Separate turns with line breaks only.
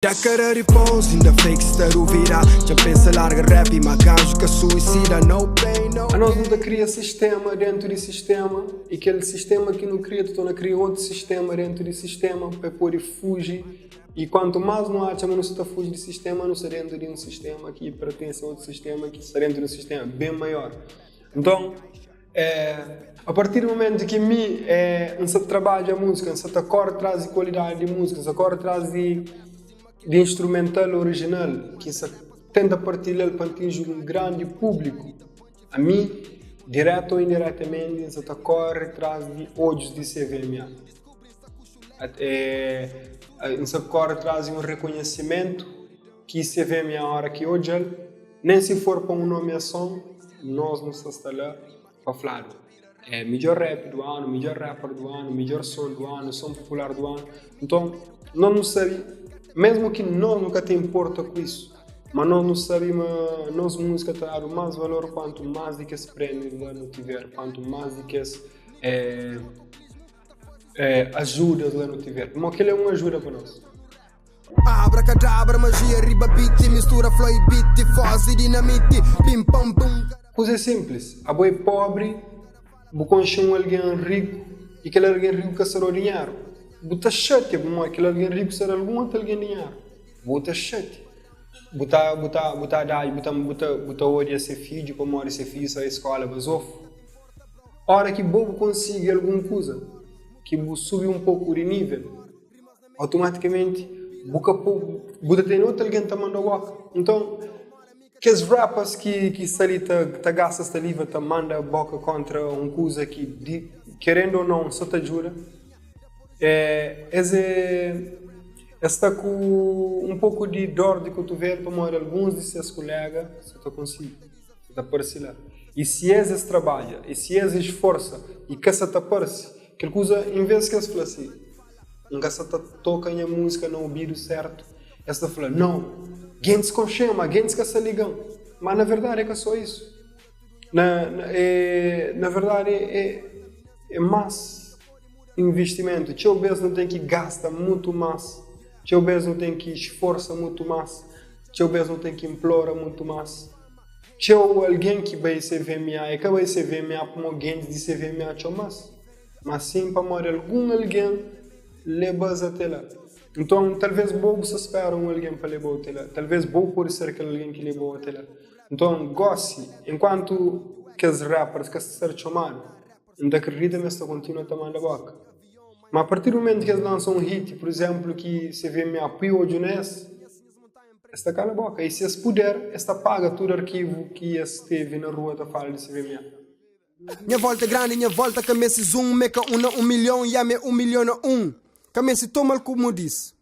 Da cara de pose, inda fake sta duvida Dja pensa larga rap ma ganju ka suicida No pain, no
Anos nu ta kria sistema dentu di sistema i kel sistema ki nu kria ta torna kria otu sistema dentu di sistema pa e pode fuji i kuantu más nu atxa ma nu sta ta fuji di sistema nu sta dentu di un sistema ki pertense a otu sistema ki sta dentu di un sistema ben maior. Nton a partir di mumentu ki mi N sta ta trabadja múzika, N sta ta kóre tras di kualidadi di múzika, N sta kóre tras di di instrumental orijinal ki N sta tenta partilha-l pa N atinji un grandi públiku, ami diretu ô indiretamenti N sta ta kóre tras di odjus di CVMA. N sta kóre tras di un rekonhesimentu ki CVMA óra ki odja-l, Nen si for pa un nomiason, nos nu sta sta la pa fladu é midjor rap du anu, midjor rapper du anu, midjor son du anu, son popular du anu. Nton, nos nu sabe, mesmu ki nos nu ka ta inporta ku isu, ma nos nu sabe ma nos múzika ta dadu más valor kuantu más di kes prémius la nu tiver, kuantu más di kes ajudas la nu tiver. Pamodi kel-la é un ajuda pa nos.
Abracadabra, magia riba beat Mistura flow y beat, foz y dinamite Pim pam pum.
Kuza é sinplis, abo é pobri, bu konxe un algen riku i kel algen riku ka sta da-u dinheru. Bu ta xatia pamodi kel algen riku sta da algun otu algen dinheru. Bu ta xatia. Bu ta bu ta bu ta da bu ta bu ta bu ta odia se fidju pamodi se fidju sta skóla bazofu. Óra ki bo bu konsigi algun kuza, ki bu subi un poku di nível, Automaticamente bu ka bu ta tene otu algen ta manda boka. Nton kes rappers ki ki sta li ta ta gasta saliva ta manda boka kontra un kuza ki di kerendo ou não sa ta djuda es é es sta ku un poku di dor di kutuvelu pamodi alguns di ses kulega sa ta konsigi sa ta parse la. I si es es trabadja i si es esforsa i ka sa ta parse kel kuza enves ki es fla si. N ka sa ta toka nha múzika na obidu sértu. Es ta fla, Nau, gentis konxe-m, má gentis ka sta liga-m. Má na verdadi é ka sô isu. Na, na, é, na verdadi é, é más investimentu. Txeu bês nu ten ki gasta mutu más, txeu bês nu ten ki sforsa mutu más, txeu bês nu ten ki inplora mutu más. Txeu algen ki bai CVMA, é ka bai CVMA pamodi gentis di CVMA txoma-s. Má sin pamodi algun algen leba-s ate la. Nton, talvês bo bu sta spera un algen pa leba-u te la. Talvês bo pode ser kel algen ki leba-u ate la. Nton, gósi, enkuantu kes rappers ka sta ser txomadu, N ta kridita ma es ta kontinua ta manda bóka. Má apartir di mumentu ki es lansa un hit, pur izénplu, ki CVMA pui odju na es, es ta kala bóka. I si es puder, es ta paga tudu arkivu ki es tevi na rua ta fala di CVMA.
Nha volta é grandi, nha volta ka meste zoom M'é ka un na un milhon, ya m'é un milhon na un Ka meste toma-l ku modis.